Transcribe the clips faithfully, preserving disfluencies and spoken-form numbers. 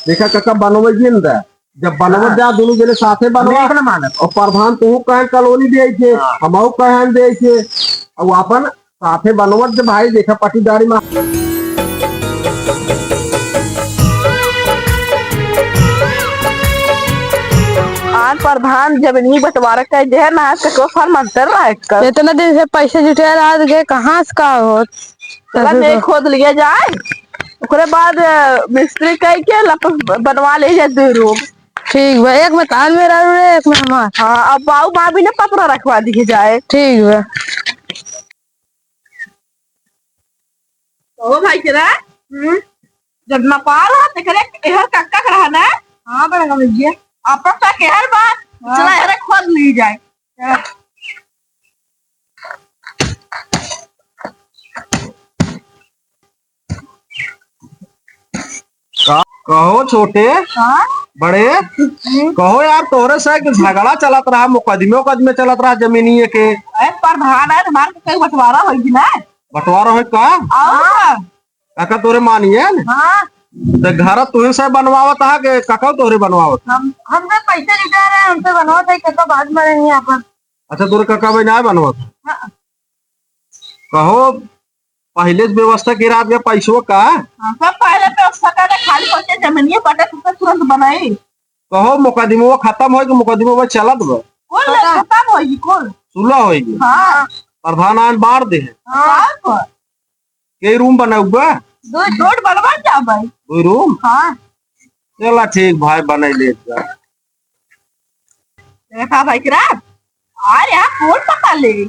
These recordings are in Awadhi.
देखा काका, बनवे जिन द, जब बनवत हाँ। जा, दुनू जने साथे बनवा। नहीं, अपना मानत। और प्रधान तू कहेन कॉलोनी दे के, हाँ। हमहू कहेन दे के, और अपन साथे बनवत जे भाई, देखा पटीदारी मा। आन प्रधान जमीनी बंटवारा कइ देहे ना, तो को फल मंतर रहा है कर। इतना दिन से पैसे जुटाए रहा, तो के कहाँ से का होत? चला, नहीं खोद लिया जाए, ओकरे बाद, अ, मिस्त्री कह के लपस बनवा ले जाए दो रूम। ठीक बा, एक में तान में रह रहे, एक में हमार। हाँ, अब बाऊ माँ भी ना पतरा रखवा दिए जाए। ठीक बा। ओ भाई केरा, हम्म? जब नपाल हा, तेकरे एहर कक्का के रहा ना? हाँ, बड़ा भैया। आपन सा केहर बा, हाँ। चला, एहरे खोद ली जाए। हाँ। का, कहो छोटे, हाँ? बड़े, हम्म। कहो यार, तोहरे से एक झगड़ा चलत रहा, मुकदमे, मुकदमे चलत रहा जमीनिये के। अरे प्रधान है, हमारे तो कोई बंटवारा होई ना। बंटवारा होई का? और हाँ। का? काका तोरे मानिए न? हाँ। तो घर तुहे से बनवावत हा के काका तोरे बनवावत? हम, हम तो पैसे जुटा रहे हैं, हमसे बनवावत है, काका बाद में रहेंगे अपन। अच्छा, तोरे काका भाई ना बनवावत? हाँ। कहो, पहिले से व्यवस्था गिरा दिया पैसवा का? हाँ, सब पहिले व्यवस्था करके खाली होके जमीनिया पट्टा तुमसे तुरंत बनाई। कहो, मुकदमा खत्म होई कि मुकदमा चलत बा? कुल पता। खत्म होई, कुल। सुलह होई कि? हाँ। प्रधान आन बांट दे। हाँ। साहब। के रूम बनाऊ बा? दो, दो बनवा जा भाई। दो रूम? हाँ। चला ठीक भाई, बनाई ले जा। देखा भाई किरा, अरे यार, कौन पका ले?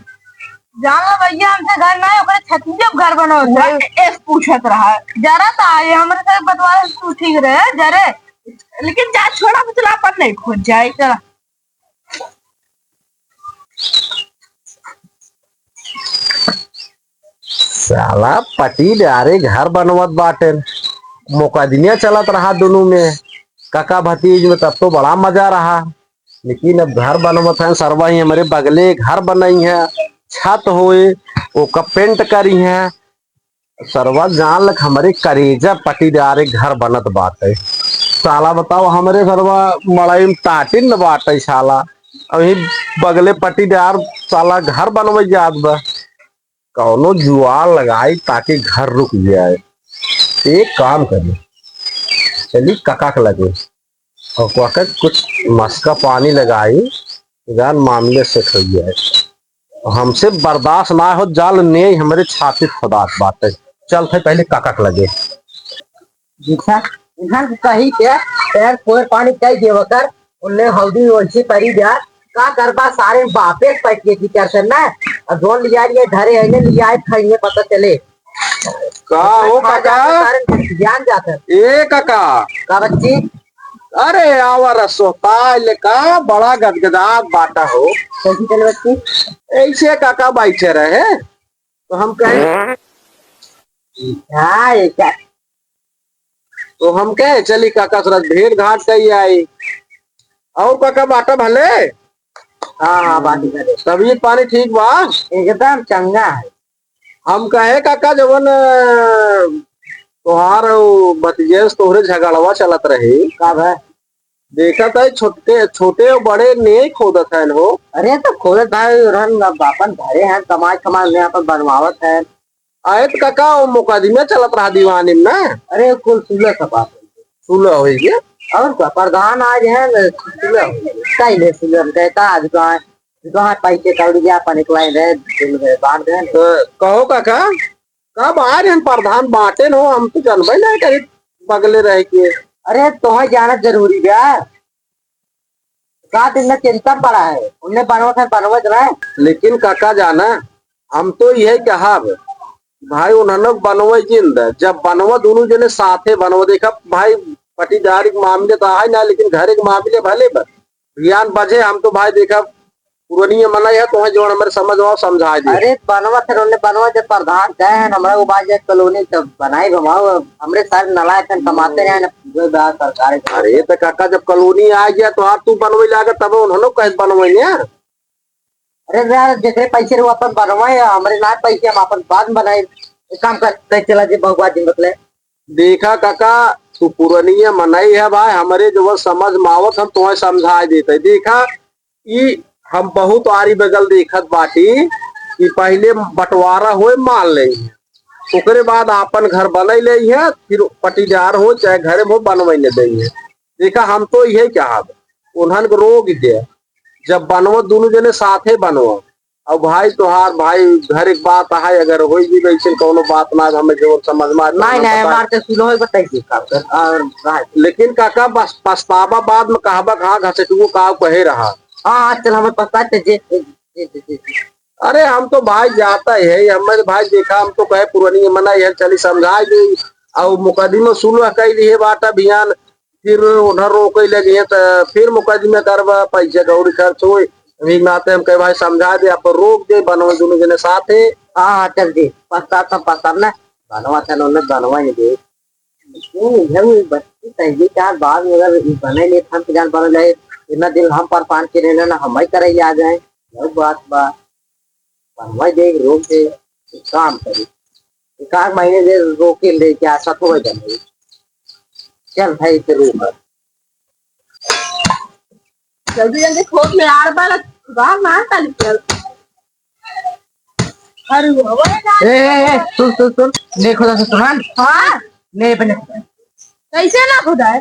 जान लो भैया, हमसे घर ना है, ओकरे छतिया पे घर बनाओ। वो एक पूछत रहा। जरा तो आए, हमरे से बतवा, तू ठीक रहे, जरे। लेकिन जा, छोड़ा, मतलब, अपन नहीं खोज जाए, चला। साला पटीदारे घर बनवत बाटेन, मुकदमिया चलत रहा दुनू में, कका भतीज में, तब तो बड़ा मजा रहा। लेकिन अब घर बनवत हैं, सरवा ही हमरे बगले घर बनई हैं, छत होए, ओका पेंट करी हैं। सरवा जान लक हमरे करेजा पटीदारे घर बनत बाटे। साला बताओ, हमरे सरवा मड़ई में टाटिन न बाटे साला, अभी बगले पटीदार साला घर बनवे जात बा। कौनो जुआर लगाई ताकि घर रुक जाए। एक काम करी, चली कका के लगे और कका कुछ मस्का पानी लगाई, जान मामले सेट हो जाए। हमसे बर्दाश्त ना हो, जाल ने हमरे छाती खोदात बाटे। चल थे पहले कका के लगे। देखा, इन्हन के कही के पैर कोर पानी कई देव कर, उन्ने हौदी वैसे परी जा, का करबा सारे बापे पैक के की कर से ना, और जोन लिया लिए धरे है ने लिया है खाइए पता चले। का हो खा काका? जाते सारे ज्ञान जाते। ए काका। का बच्ची? अरे आवा रसोता ले का बड़ा गदगदात बाटा हो। कैसी चले बच्ची? ऐसे काका बैठे रहे, तो हम कहे, हाँ, ये क्या? तो हम कहे, "चली काका, थोड़ा भेंट घाट कई आई।" और काका, बाटा भले? हाँ, हाँ, बाटी भले। तबीयत पानी ठीक बा? एकदम चंगा है। हम कहे, "काका, जवन, अ, तोहार अउ भतीजे से तोहरे झगड़वा चलत रही।" का बा? देखत है, छोटे, छोटे और बड़े नहीं खोदत हैं हो। अरे, तो खोदत भाई, रहन अब अपन घरे हैं, कमाई, कमाई में अपन बनवावत हैं। अरे त काका, वो मुकदमा चलत रहा दीवानी में ना? अरे, कुल सुलह सब बात। सुलह होई गया? और का, प्रधान आज है न, सुलह होई गया। कहीं नहीं सुलह, कहता आज कहाँ, कहाँ पैसे कौड़ी गया, अपन एक लाइन रहे, दिल में बांट दे। तो कहो काका, कब आ रहे हैं प्रधान बाटे न हो, हम तो जानबे नहीं करी बगले रह के। अरे, तोहे जाना जरूरी बा। का दिन में चिंता पड़ा है, उन्हें बनवत है, बनवत रहे। लेकिन काका जाना, हम तो यही कहब, भाई, उन्होंने बनवे जिंद, जब बनवा दोनों जने साथे बनवा, देखा भाई, पटीदारी के मामले तो है ना, लेकिन घर के मामले भले बा। ज्ञान बझे, हम तो भाई, देखा, पुरनिया मनई है, तोहे जौन हमरे समझ में आवे, समझाए दे। अरे, बनवा फिर उन्हें बनवा, जब प्रधान कहे हैं, हमरा को बात जाए कॉलोनी, तब बनाए घुमाओ, हमरे सारे नालायक हैं, कमाते हैं, जो बात सरकार के। अरे, तो काका, जब कॉलोनी आ गया, तो आप तू बनवे लागे, तब उन्होंने कहे बनवे यार। अरे यार, जेकरे पैसे रहो अपन बनवाए, हमरे ना पैसे हम अपन बाद में बनाए। एक काम कर, तै चला जे भगवा दिन बतले। देखा काका, तू पुरनिया मनई है भाई, हमरे जो समझ में आवत हम तुम्हें समझाए देते। देखा, ई हम बहुत आरी बगल देखत बाटी कि पहिले बंटवारा होए, मान लेई है, ओकरे बाद आपन घर बनई लेई है, फिर पटीदार हो चाहे घरे में हो, बनवई न देई है। देखा, हम तो इहे चाहब, उन्हन के रोक दे, जब बनवो दुनू जने साथे बनवो। अब भाई तोहार भाई घर एक बात है, अगर होई भी वैसे कौनो बात ना, हमें जो समझ में आए तो नहीं, हमें नहीं, बताए। हमार तो सुनो है, बताइए का कर, और भाई। लेकिन काका, बस पछतावा बाद में कहबा, कहाँ घसेटुओ का कहे रहा। हाँ, हाँ, चल, हमें पछताए थे, जे, जे, जे, जे, जे। अरे, हम तो भाई जाता ही है, हमें भाई देखा, हम तो कहे पुरानी मना, यह चली समझाए दी, और मुकदमा सुलह कई दिए बाटा बियान, फिर उधर रोके लगी है, तो फिर मुकदमा करबा, पैसे कौड़ी खर्च होई। अभी नाते हम कहे, भाई, समझा दे, आप रोक दे, बनवा दोनों जने साथ है। हाँ, हाँ, चल दे, पछता तो पछता ना, बनवा था, उन्हें बनवा ही दे। नहीं, जब ये बच्ची पहली चार बार में अगर ये बने नहीं, हम तो जान बनल है, इतना दिन हम परेशान के रहना ना, हम ही करे आ जाए, यही बात बा। बनवाई दे, रोक दे, एक काम करी, एक आध महीने दे रोके ले क्या सतुआ बने। चल भाई, इसे रोक। जल्दी जल्दी खोद ले, आड़ बार बाहर ना निकल। अरे, वो ए, ए, ए, सुन, सुन, सुन, नहीं खुदा से सुनान। हाँ। नहीं बने। कैसे ना खुदा है?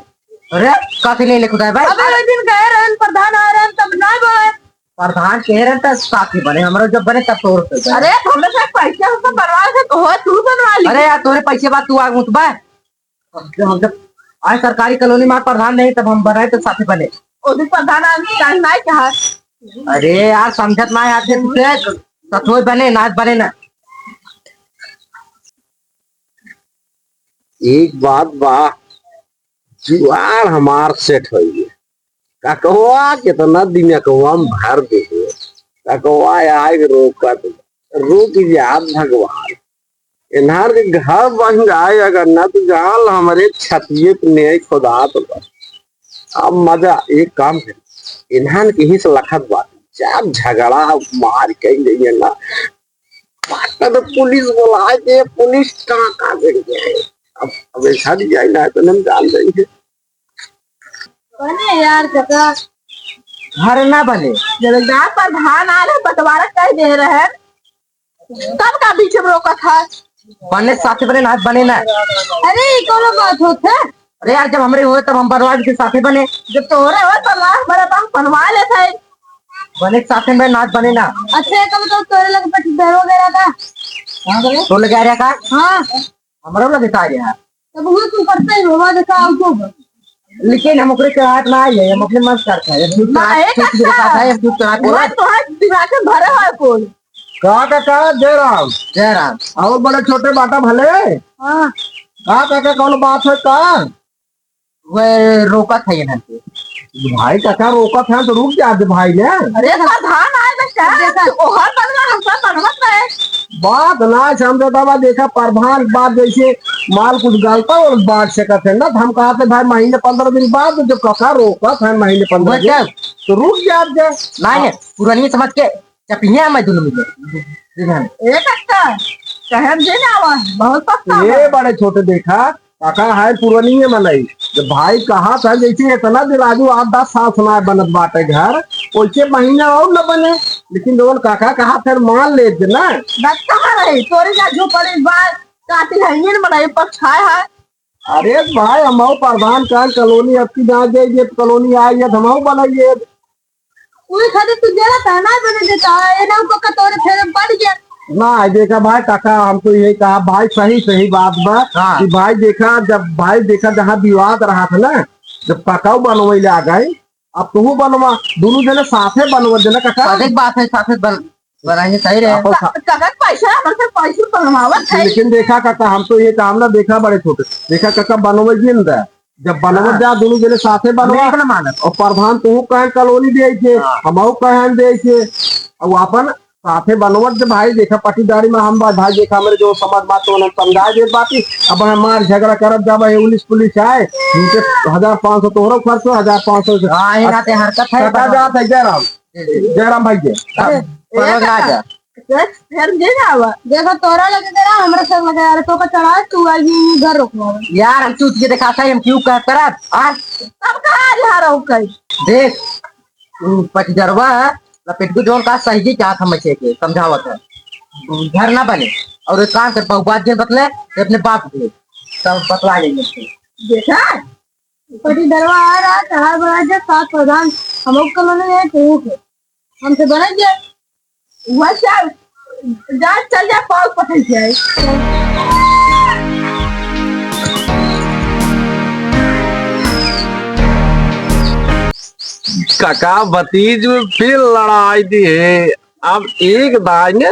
अरे, काफी नहीं ले खुदा है भाई। अबे, वो दिन गए रहन, प्रधान आए रहन, तब ना बोले। प्रधान कह रहे त साथी बने, हमरा जब बने तब तोर से बने। अरे, तो हमरे से पैसे हम तो बनवा से, तो हो, तू बनवा ली। अरे यार, तोरे पैसे बात तू आग उठबा। अब जब, हम जब आए सरकारी कॉलोनी में प्रधान नहीं, तब हम बनाए तो साथी बने। ओ दिन प्रधान आदमी काहे ना कहा। अरे यार, समझत ना यार, से तुझे सथोई बने, नाच बने ना। एक बात बा, जुआड़ हमार सेट होई है। ककवा कितना दिन ककवा में भर दे। ककवा आए रोकत, रुक जा भगवान। इन्हार के घर बन जाए अगर ना तो जाल हमरे छतिये पे नहीं खुदात बा। अब मजा एक काम कर, इन्हान के ही से लखत बात, जब झगड़ा मार कही जाइए ना, तो पुलिस बुलाए के पुलिस टाका दे जाए। अब, अब ऐसा नहीं जाए ना तो हम जान जाएंगे। बने यार, कका। घर ना बने। जब गांव प्रधान आ रहे, बंटवारा कह दे रहे, तब का बीच में रोका था? बने साथे बने ना, बने ना। अरे, ये कौन बात होत है? अरे यार, जब हमरे हुए, तब हम बनवा के साथे बने। जब तोहरे हुए, बनवा, हमारा बाप बनवा ले थे। बने साथे में नाच बने ना। अच्छा, ये तो बताओ, तोरे लगे पट्टीदार वगैरह का? कहाँ गए? तो लगे आ रहा का? हाँ। हमरा लगे का आ रहा? तब वो तू करते ही होगा, देखा, आओ तो। लेकिन हम ओकरे चढ़ात ना आई है, हम अपने मन से करता है। एक दूध ना, चढ़ात, एक दूध अच्छा। चढ़ात है, एक दूध चढ़ात वो बोला। तो है, दिमाग में भरे हुए कोई। का काका? जय राम। जय राम। और बड़े छोटे बाटा भले? हाँ। का काका, कौन बात है का? वह रोकत है इन्हन के। भाई काका रोकत है तो रुक जा दे भाई ने। अरे प्रधान आए तो क्या? ओहर बनवा, हमका बनवत रहे। बात ना समझता बा, देखा प्रधान बात जैसे माल कुछ गलता और बांट सकत है ना, तो हम कहा थे भाई महीने पन्द्रह दिन बाद जब काका रोकत है महीने पन्द्रह दिन, तो रुक जा, जा। नहीं, नहीं, पुरानी समझ के चपिया मैं दोनों मिले। ए काका, कहम जे ना आवा, बहुत पछतावा। ए बड़े छोटे देखा, काका है पुरनिये मनई। जब भाई कहा था जैसे इतना दिन आजू आठ दस साल से ना बनत बाटे घर, ओइसे महीना और न बने। लेकिन जवन काका कहा फिर मान ले जे ना। बस कहाँ रही? तोरी का झोपड़ी बार काटी है, ये न बनाई, पक्षाए है। अरे भाई, हम प्रधान का कॉलोनी अब की ना जाइए, कॉलोनी आई है, हम बनाइए। उहे खातिर तू जरा ताना बने देता है, ये ना ऊपर का तोरे फेरे पड़ गया। ना, देखा भाई काका, हम तो यही कहा भाई, सही, सही बात बा हाँ। कि भाई देखा, जब भाई देखा जहाँ विवाद रहा था ना, जब काकाऊ बनवैले आ गए, अब तू बनवा, दोनों जने साथे बनवा देना काका। सही बात है, साथे बन-, बनाएंगे, सही रहे। आपन सा- काका पैसा, हमसे पैसे बनवावत है। लेकिन देखा काका, हम तो ये काम ना देखा बड़े छोटे, देखा काका बनवे जिन रहे, जब बनवत हाँ। जा, दोनों जने साथे बनवा। नहीं, इतना मानत। और प्रधान तू कहें कॉलोनी दे के, हाँ। हमहू कहें दे के, और अपन साथे बनवत जे भाई, देखा पट्टीदारी में हम बा-, भाई देखा हमरे जो समझ बात तो उन्हें समझा दे बात ही। अब हमार झगड़ा करब जब ये पुलिस, पुलिस आए, उनके हजार पाँच सौ तोहरो खर्च हो, हजार पाँच सौ से। हाँ, ये नाते हरकत है, कटा बराबर। जात है जयराम, जयराम भाई के। अरे, परवा एक ना जा। बस, फिर जे जावा। देखो, तोरा लगे करा, हमरा सब लगे यार, तो का चढ़ा, तू आई घर रोकवा। यार, हम चूत के देखा सही, हम क्यों कह करब? आ? तब कहा आज हारो कई? देख, तू पटजरवा है, लपेट के जोन का सही की क्या समझे के, समझावत है। घर ना बने, और एक काम कर, बहु बात जे बतले, ते अपने बाप के, तब बतला लेंगे। देखा? पटजरवा आ रहा, चढ़ा बढ़ा जा, सात प्रधान, हम लोग का मने है, तू के। हमसे बना जे। वह चल, जा, चल जा, पाँव पकड़ के आई। काका भतीज में फिर लड़ाई दी है। अब एक दाई ना,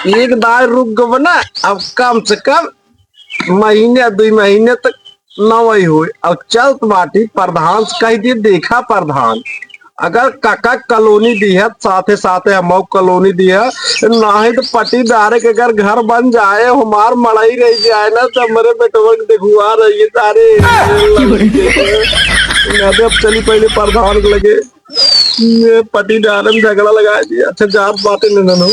एक दाई रुक गब ना, अब कम से कम महीने, दुई महीने तक नवई होई। अब चलत बाटी, प्रधान से कह दिए, देखा प्रधान, अगर काका कॉलोनी दिहत, साथे साथे हमहू कॉलोनी दिहत, नाही तो पटीदारे के अगर घर बन जाए, हमार मड़ई रह जाए ना, तो हमरे बेटवा के देखुआ रही है सारे। अब चली पहले प्रधान के लगे, ये पटीदारे में झगड़ा लगा दिया। अच्छा, जात बाटे न, न, न।